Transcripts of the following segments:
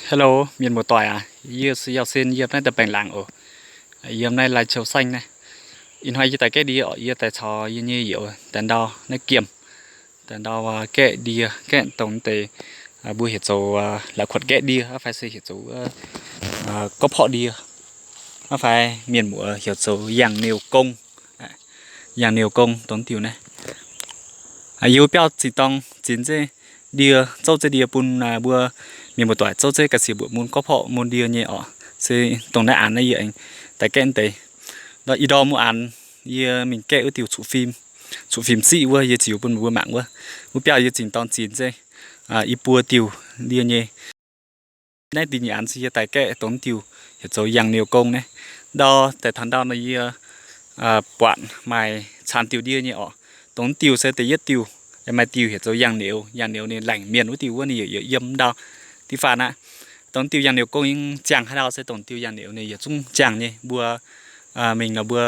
Hello, mienh muoz-doic aac, yie se Yauh Sen, yiem naaiv daaih baengh laangz oc. Yiem naaiv Lai Châu Xanh naaiv. Ih hnoi yie daaih gaeqv ndie oc, yie daaih caux yie nyei youz daaih ndau naaiv giemh, daaih ndau gaeqv ndie, gaeqv dongh deix mbuo heuc zoux la'kuotv gaeqv ndie, fai se heuc zoux gorqv-porqv ndie, fai mienh muoz heuc zoux yangh niouh gong. Yangh niouh gong dongh diuh naaiv. Yie biauv zinh dorng zinx zeiv ndie, zouv zeiv ndie bun mbuo mienh muoz-doic zouv zeiv ga'sie mbuoqc mun gorqv-porqv mun ndie nyei oc. Se dongh naaiv aanx naaiv yie aengx daaih gaeqv deix. Ndau ih ndorm wuov aanx yie mingh gaeqv wuov diuh cuqv fim, cuqv fim siqv wuov, yie ziux bun meih mbuo mangc wuov. Wuov biauv yie zinh dorng zinx zeiv i buo diuh ndie nyei. Naaiv da'nyeic aanx se yie daaih gaeqv dongh diuh heuc zoux yangh niouh gong naaiv. Ndau daaih taux ndau nor yie buatc maaih caanx diuh ndie nyei oc. Dongh diuh se da'yietv diuh. Maaih diuh heuc zoux yangh niouh, yangh niouh ninh laengc mienh wuov diuh wuov ninh yaac yiem ndau diqv faanh aqv. Dongh diuh yangh niouh gong yie ziangh haaix ndau se dongh diuh yangh niouh ninh yietc zungv ziangh nyei. Mbuo mingh nor mbuo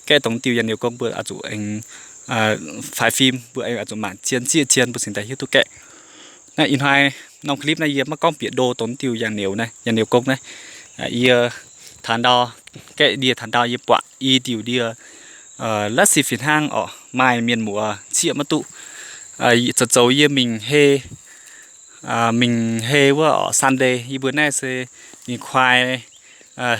gaeqv dongh diuh yangh niouh gong mbuo oix zuqc aengx faix fim, mbuo aengx oix zuqc mangc zien zieqv zien mbuo cingx daaih hiuv duqv gaeqv. Naaiv ih hnoi norm clip naaiv yie maiv gorngv bieqc ndo dongh diuh yangh niouh naaiv, yangh niouh gong naaiv. Yie taux ndau gaeqv ndie taux ndau yie buatc i diuh ndie la'sic fih hnangv oc, maaih mienh muoz zieqv maiv duqv. Zoux zoux yie mingh hei, mingh hei wuov oc, Sunday yie mbuo naaiv se ninh koi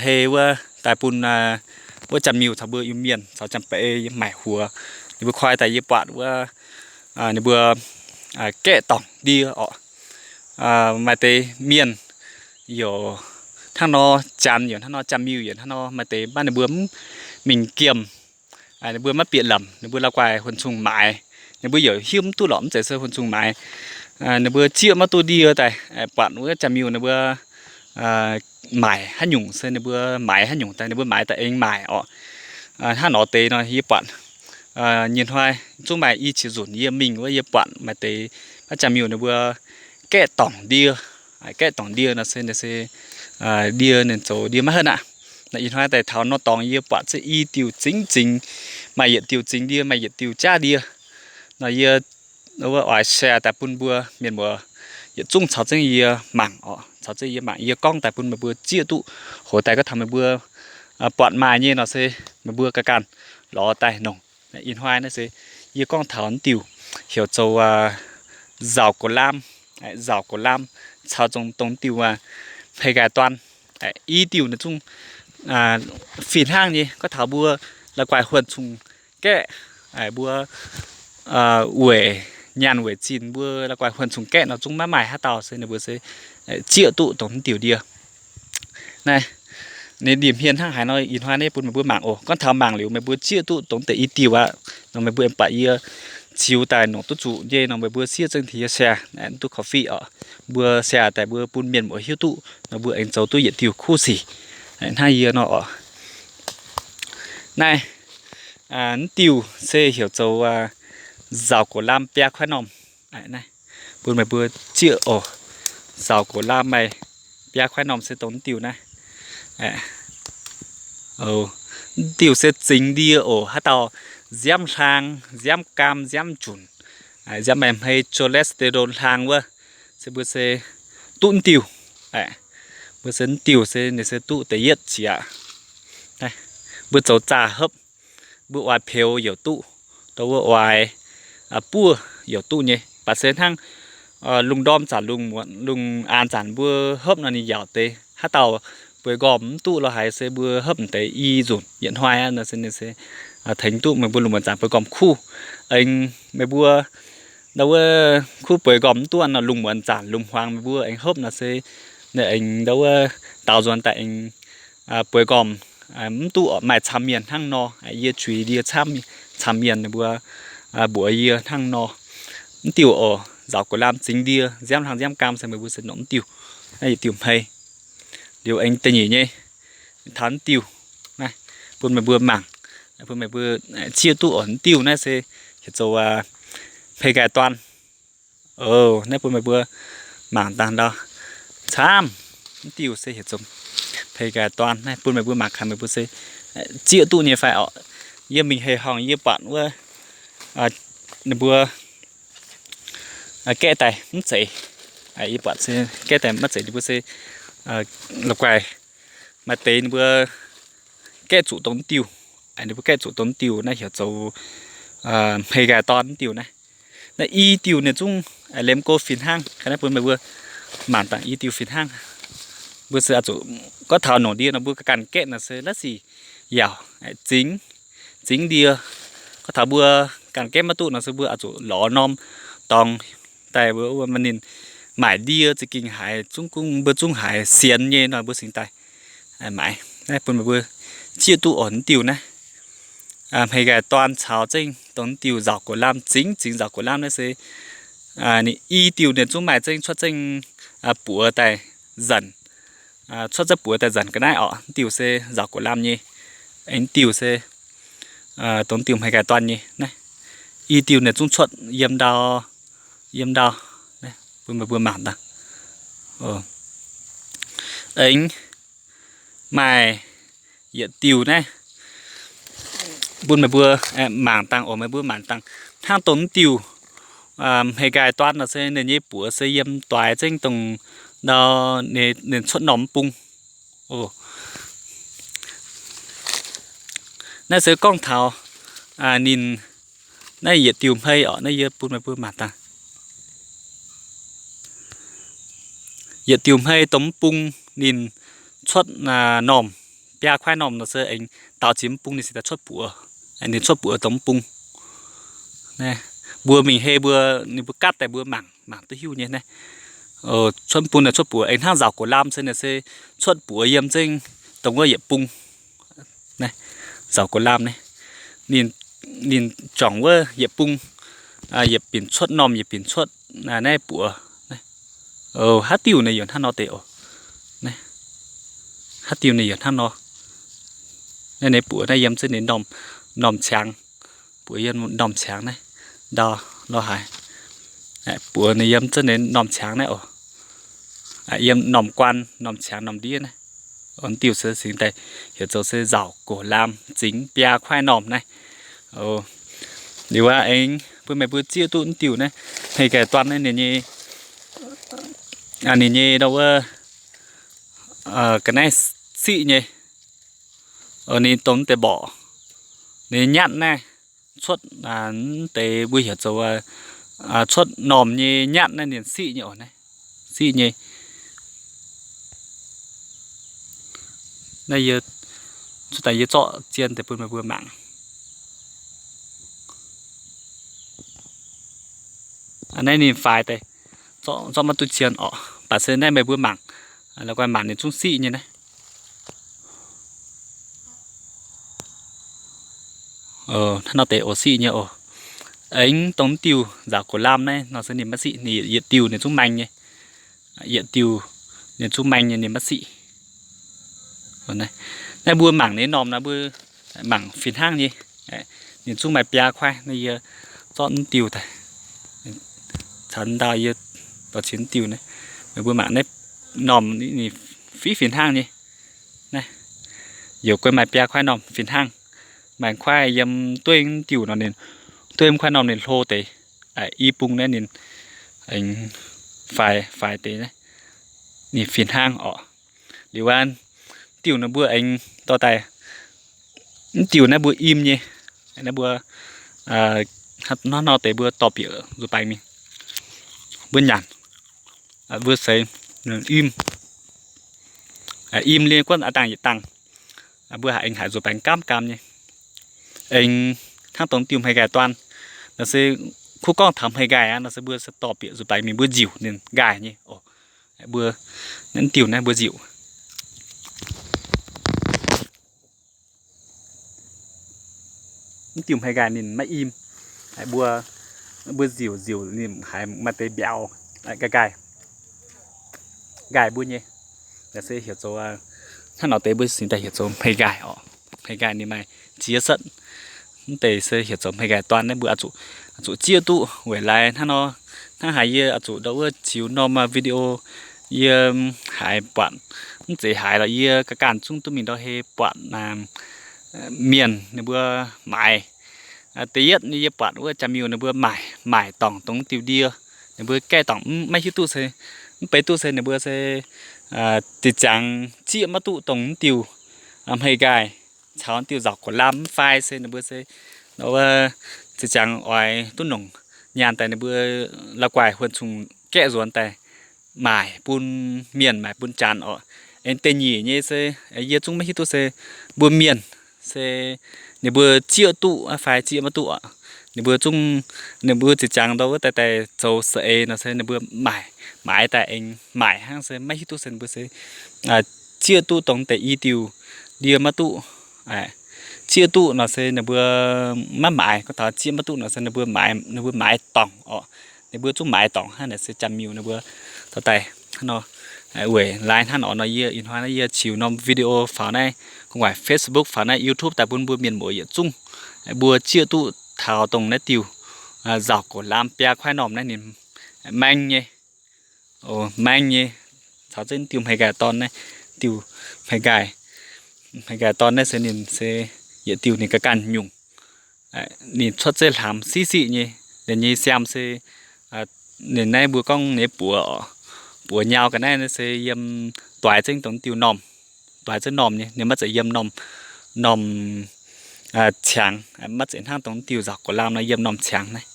hei wuov daaih bun wuov Janx-Miuh caux mbuo Iu-Mienh caux Janx-Beiv yie maaic huox. Ninh mbuo koi daaih yie buatc wuov ninh mbuo gaeqv dorngc ndie oc. Maaih deix mienh yaac hnangv nor, Janx yaac hnangv nor, Janx-Miuh yaac hnangv nor, maaih deix maiv ninh mbuo mv mingh giemh, ninh mbuo maiv bieqc lamc, ninh mbuo la'guaih huon cungh maaiz. Ninh mbuo yaac hiuv mv duqv lorqc, mv zeiz se huon cungh maaiz. Ninh mbuo zieqv maiv duqv ndie daaih, buatc wuov Janx-Miuh ninh mbuo maaic haaix nyungc se ninh mbuo maaiz haaix nyungc daaih, ninh mbuo maaiz daaih aengx maaic oc. Hnangv nor deix nor yie buatc nyei hnoi zungv maaih i qiex nzunc yie mingh wuov yie buatc maaih deix maiv Janx-Miuh ninh mbuo gaeqv dorngc ndie. Gaeqv dorngc ndie nor se, se ndie ninh zoux ndie maiv henv aqv. Naaiv ih hnoi daaih taux nor dorngx yie buatc zieqv i diuh zingx zingx, maaih yietc diuh zingx ndie, maaih yietc diuh jaav ndie. Nor yie wuov oix share daaih bun mbuo mienh muoz yietc zungv caux zengv yie mangc oc, caux zengv yie mangc, yie gorngv daaih bun meih mbuo zieqv duqv. Hoc daaih gorngv taux meih mbuo buatc maaih nyei nor se meih mbuo ganh ganh lorz daaih nongc. Ih hnoi naaiv se yie gorngv taux diuh heuc zoux nzauc goux lamv, nzauc goux lamv caux zong dongh diuh hmei nqaai duan. I diuh naaiv zungv fih hnangv nyei. Gorngv taux mbuo la'guaih huon cungh gaeqv, mbuo weic nyaanh weic zinh mbuo la'guaih huon cungh gaeqv nor zungv maiv maaih haaix dauh se ninh mbuo se zieqv duqv dongh diuh ndie. Naaiv ninh ndie-hmien hnangv haaix nor ih hnoi naaiv bun meih mbuo mangc oc. Gorngv taux mangc liuz meih mbuo zieqv duqv dongh deix i diuh aqv nor meih mbuo aengx buatc yie ziux daaih nongc duqv zuqc nyei nor meih mbuo siev zengv tengx yie share duqv coffee oc. Mbuo share daaih mbuo bun mienh muoz hiuv duqv nor mbuo aengx zoux duqv yietc diuh kuv sic hnangv yie nor oc. Naaiv diuh se heuc zoux nzauc goux lamv biaa kuaaiv normh. Naaiv bun meih mbuo zieqv oc. Nzauc goux lamv maaih biaa kuaaiv normh se dongh diuh naaiv. Diuh se zingx ndie oc. Haaix dauh nziaamv hlaang, nziaamv gaam, nziaamv junc, nziaamv maaih hmei cholesterol hlaang wuov, se mbuo se duqv diuh. Mbuo se diuh se ninh se duqv da'yietv qiex aqv. Mbuo zoux zaah hopv, mbuo oix peux youc duqv, ndau wuov oix buov youc duqv nyei. Baac se hnangv lungh ndorm zanc, lungh aanx zanc mbuo hopv nor ninh yaauc deix. Haaix dauh bueix nqormh mv duqv lo haaix se mbuo hopv deix i nzunc yietc hnoi aqv nor se ninh se tengx duqv meih mbuo lungh muonz zanc bueix nqormh kuv. Aengx meih mbuo ndau wuov kuv bueix nqormh mv duqv nor lungh muonz zanc lungh hmuangx meih mbuo aengx hopv nor se ninh aengx ndau wuov daaux nzuonx daaih aengx bueix nqormh mv duqv oc. Maaih camv mienh hnangv nor, yie juix ndie camv, camv mienh ninh mbuo mbuox yie hnangv nor. Mv diuh oc, nzauc goux lamh zingx ndie, nziaamv hlang nziaamv gaam se meih mbuo se nongc mv diuh. Naaiv yietc diuh hmei. Liuz aengx da'nyeic nyei, taux mv diuh naaiv bun meih mbuo mangc, bun meih mbuo zieqv duqv oc. Mv diuh naaiv se heuc zoux hmei nqaai duan. Naaiv bun meih mbuo mangc dangh ndau. Camv, mv diuh se heuc zoux hmei nqaai duan. Naaiv bun meih mbuo mangc gaax meih mbuo se zieqv duqv nyei fai oc. Yie mingh hei horngh yie buatc wuov ninh mbuo gaeqv daaih mv zeiz. Yie buatc se gaeqv daaih maiv zeiz ninh mbuo se la'guaih maaih deix ninh mbuo gaeqv zuqc dongh diuh. Ninh mbuo gaeqv zuqc dongh diuh naaiv heuc zoux hmei nqaai dorn diuh naaiv. Naaiv i diuh ninh zungv liemh go fih hnangv. Naaiv bun meih mbuo mangc dangh i diuh fih hnangv. Mbuo se oix zuqc gorngv taux nongc ndie nor mbuo ganh gaeqv nor se la'sic yaauc zingx, zingx ndie. Gorngv taux mbuo ganh gaeqv maiv duqv nor se mbuo oix zuqc lorz norm dorngx daaih mbuo ninh maaic ndie za'gengh haiz zungv gunv mbuo zungv haiz sienx nyei nor mbuo cingx daaih maaiz. Naaiv bun meih mbuo zieqv duqv oc. Diuh naaiv hmei nqaai dorn caux zengv dongh diuh nzaaux gox lamh zingx zingx nzaaux gox lamh naaiv se ninh i diuh ninh zungv maaih zengv cuotv zengv buoz daaih nzanc, cuotv zengv buoz daaih nzanc ga'naaiv orqc. Diuh se nzaaux gox lamh nyei. Aengx diuh se dongh diuh hmei nqaai dorn nyei naaiv. I diuh ninh zungv cuotv yiem ndau, yiem ndau. Bun meih mbuo mangc dangh. Aengx maaih yietc diuh naaiv bun meih mbuo mangc dangh oc. Meih mbuo mangc dangh hnangv dongh diuh hmei nqaai dorn nor se ninh nyei buoz se yiem doix zengv dongh ndau ninh cuotv normh mv bung. Naaiv se gorngv taux ninh naaiv yietc diuh hmei orqc. Naaiv yie bun meih mbuo mangc dangh. Yietc diuh hmei dongh mv bung ninh cuotv normh, biaa kuaaiv normh nor se aengx daaux ziex mv bung ninh cingx daaih cuotv buoz. Ninh cuotv buoz dongh mv bung. Mbuo mingh hei mbuo, ninh mbuo gaatv daaih mbuo mangc, mangc duqv hiuv nyei naaiv. Cuotv mv bung naaiv cuotv buoz aengx hnangv nzaaux gox lamh se naaiv se cuotv buoz yiem zengv dongh wuov yietc bung. Nzaaux gox lamh naaiv, ninh juangc wuov yietc bung, yietc binc cuotv normh, yietc binc cuotv naaiv buoz. Haaix diuh naaiv yaac hnangv nor deix oc. Haaix diuh naaiv yaac hnangv nor. Naaiv ninh buoz naaiv yiem zengv ninh normh, normh ciangx, buoz yiem normh ciangx naaiv, ndau lo haaix. Buoz ninh yiem zengv ninh normh ciangx naaiv oc. Yiem normh guaan, normh ciangx, normh ndiev naaiv. Diuh se cingx daaih heuc zoux se nzaaux gox lamh zingx biaa kuaaiv normh naaiv. Liuz aqv, aengx bun meih mbuo zieqv duqv diuh naaiv hmei nqaai dorn naaiv ninh nyei, ninh nyei ndau wuov ga'naaiv siqv nyei. Ninh dongh deix mborqc, ninh nyatv naaiv cuotv, deix mbuo heuc zoux cuotv normh nyei nyatv naaiv ninh siqv nyei oc. Naaiv siqv nyei. Naaiv yie, cuotv daaih yie zorqv zien deix bun meih mbuo mangc. Naaiv ninh faix deix, zorqv maiv duqv zien orqc. Baac se naaiv meih mbuo mangc, la'guaih mangc ninh zungv siqv nyei naaiv. Hnangv nor deix oc, siqv nyei oc. Aengx dongh diuh nzaaux gox lamh naaiv nor se ninh maiv siqv, ninh yietc diuh ninh zungv maeng nyei. Yietc diuh ninh zungv maeng nyei, ninh maiv siqv. Naaiv mbuo mangc ninh normh naaiv mbuo mangc fih hnangv nyei. Ninh zungv maaih biaa kuaaiv. Naaiv yie zorqv diuh daaih caux ndau yie dorh cingx diuh naaiv, meih mbuo mangc naaiv normh ninh fiv fih hnangv nyei. Naaiv yaac guei maaih biaa kuaaiv normh fih hnangv. Maaih kuaaiv yiem dueiv diuh nor ninh, dueiv kuaaiv normh ninh hlo deix. I bung naaiv ninh faix, faix deix naaiv, ninh fih hnangv orqc. Liuz aqv, diuh naaiv mbuo aengx dorh daaih, mv diuh naaiv mbuo im nyei. Naaiv mbuo hnangv nor deix mbuo dorh bieqc nzuih baengx mingh, mbuo nyanc, mbuo seix im, im liuz guonv a'dangh yietc dangh, mbuo haiz aengx haiz nzuih baengx gaamv gaamv nyei. Aengx hnangv dongh diuh hmei nqaai dorn nor se, kuv gorngv taux hmei nqaai aqv nor se mbuo se dorh bieqc nzuih baengx mingh mbuo nziuc ninh nqaai nyei oc. Mbuo, mv diuh naaiv mbuo nziuc. Mv diuh hmei nqaai ninh maiv im. Mbuo, mbuo nziuc nziuc ninh haiz maaih deix mbiauz, nqaai, nqaai mbuo nyei. Naaiv se heuc zoux, hnangv nor deix mbuo cingx daaih heuc zoux hmei nqaai orqc. Hmei nqaai ninh maaih ziex setv. Mv deix se heuc zoux hmei nqaai dorn naaiv mbuo oix zuqc zieqv duqv weic laaix hnangv nor, hnangv haaix yie oix zuqc ndau wuov ziux norm video yie haiz buatc, mv zeiz haiz lorqc, yie ga'ganh zungv duqv mingh ndau hei buatc mienh ninh mbuo maaiz. Da'yietv yie buatc wuov jaa-miuh ninh mbuo maaic, maaic dorngc dongh diuh ndie, ninh mbuo gaeqv dorngc mv, maiv hiuv duqv se Mv bei duqv se ninh mbuo se zinh ziangx zieqv maiv duqv dongh mv diuh hmei nqaai caux diuh nzauc gox lamh mv fai se ninh mbuo se wuov zinh ziangx oix duqv nongc nyaanh daaih ninh mbuo la'guaih huon cung gaeqv nzuonx daaih maaic bun mienh maaic bun janx oc. Aengx da'nyeic nyei se yie zungv maiv hiuv duqv se mbuo mienh se ninh mbuo zieqv duqv fai zieqv maiv duqv oc. Ninh mbuo zungv, ninh mbuo zinh ziangx ndau wuov daaih daaih zoux saeng-eix nor se ninh mbuo maaic, maaiz daaih aengx maaic hnangv se maiv hiuv duqv se ninh mbuo se zieqv duqv dongh deix i diuh ndie maiv duqv. Zieqv duqv nor se ninh mbuo maiv maaiz, gorngv taux zieqv maiv duqv nor se ninh mbuo maaiz, ninh mbuo maaiz dorngc oc. Ninh mbuo zungv maaiz dorngc hnangv naaic se jaa-miuh ninh mbuo dorh daaih hnangv nor. Weic laaix hnangv nor nor yie ih hnoi naaiv yie qiux norm video faaux naaiv gu'nguaaic Facebook faaux naaiv YouTube daaih bun mbuo mienh muoz yietc zungv mbuo zieqv duqv taux dongh naaiv diuh nzauc gox lamh biaa kuaaiv normh naaiv ninh maeng nyei, maeng nyei, caux zengv diuh hmei nqaai dorn naaiv, diuh hmei nqaai, hmei nqaai dorn naaiv se ninh se yietc diuh ninh ga'ganh nyungc. Ninh cuotv zeiv hlaamx siqv siqv nyei. Ninh nyei siaam se ninh naaiv mbuo gorngv nyei buoz, buoz nyau ga'naaiv naaiv se yiem doix zengv dongh diuh normh, doix zengv normh nyei. Ninh maiv zeiz yiem normh, normh ciangx, maiv zeiz hnangv dongh diuh nzauc gox lamh nor yiem normh ciangx naaiv.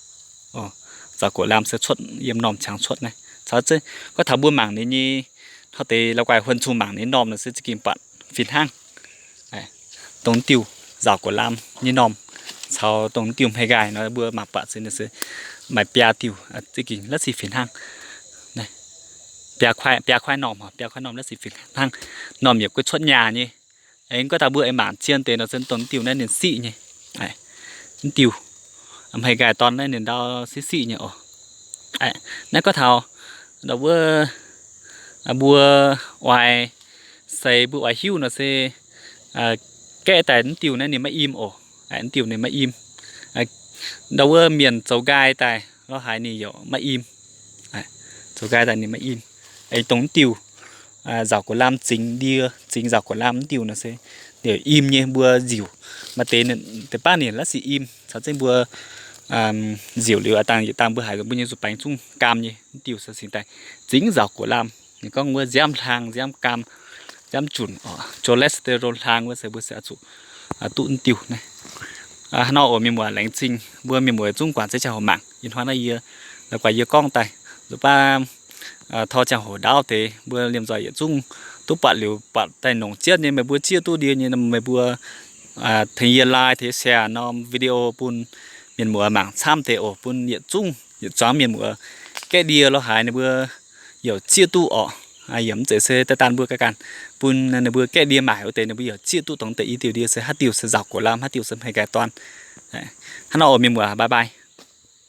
Nzauc gox lamh se cuotv yiem normh ciangx cuotv naaiv. Caux zengv gorngv taux mbuo mangc ninh nyei, hnangv deix la'guaih huon cung mangc ninh normh nor se za'gengh buatc fih hnangv. Dongh diuh nzauc gox lamh nyei normh caux dongh diuh hmei nqaai nor mbuo mangc buatc se maaih biaa diuh za'gengh la'sic fih hnangv. Biaa kuaaiv normh, biaa kuaaiv normh la'sic fih hnangv. Normh yietc guei cuotv nyaah nyei. Aengx gorngv taux mbuo aengx mangc zien deix nor se dongh diuh naaiv ninh siqv nyei. Diuh hmei nqaai dorn naaiv ninh ndau siqv siqv nyei oc. Naaiv gorngv taux wuov mbuo oix, se mbuo oix hiuv nor se gaeqv daaih mv diuh naaiv ninh maiv im oc. Mv diuh ninh maiv im. Ndau wuov mienh zoux nqaai daaih lorz haaix ninh yaac maiv im. Zoux nqaai daaih ninh maiv im. Aengx dongh mv diuh nzauc gox lamh zingx ndie, zingx nzauc gox lamh mv diuh nor se yaac im nyei mbuo nziuc. Maaih deix deix baav ninh la'sic im caux zengv mbuo nziuc liuz a'dangh yietc dangh mbuo haiz mbuo nyei nzuih baengx zungv gaam nyei. Mv diuh se cingx daaih zingx nzauc gox lamh. Ninh gorngv wuov nziaamv hlang, nziaamv gaam, nziaamv junc, cholesterol hlang wuov se mbuo se oix zuqc duqv mv diuh naaiv. Hnangv nor oc mienh muoz, laengz zingh mbuo mienh muoz zungv guangc zengv ziangh hoc mangc. Ih hnoi naaiv yie la'guaih yie gorngv daaih nzunc baav tor ziangh hoc ndaauv deix mbuo liemh nzoih yietc zungv duqv buatc liuz buatc daaih nongc jienv nyei, meih mbuo zieqv duqv ndie nyei, meih mbuo tengx yie like, tengx share norm video bun mienh muoz mangc camv deix oc, bun yietc zungv yietc zuangx mienh muoz gaeqv ndie lorz haaix ninh mbuo yaac zieqv duqv oc. Yaac mv zeiz se daaih daan mbuo ganh ganh, bun ninh mbuo gaeqv ndie maaic wuov deix ninh mbuo yaac zieqv duqv dongh deix i diuh ndie se haaix diuh se nzauc gox lamh, haaix diuh se hmei nqaai dorn. Hnangv nor oc mienh muoz, bye bye.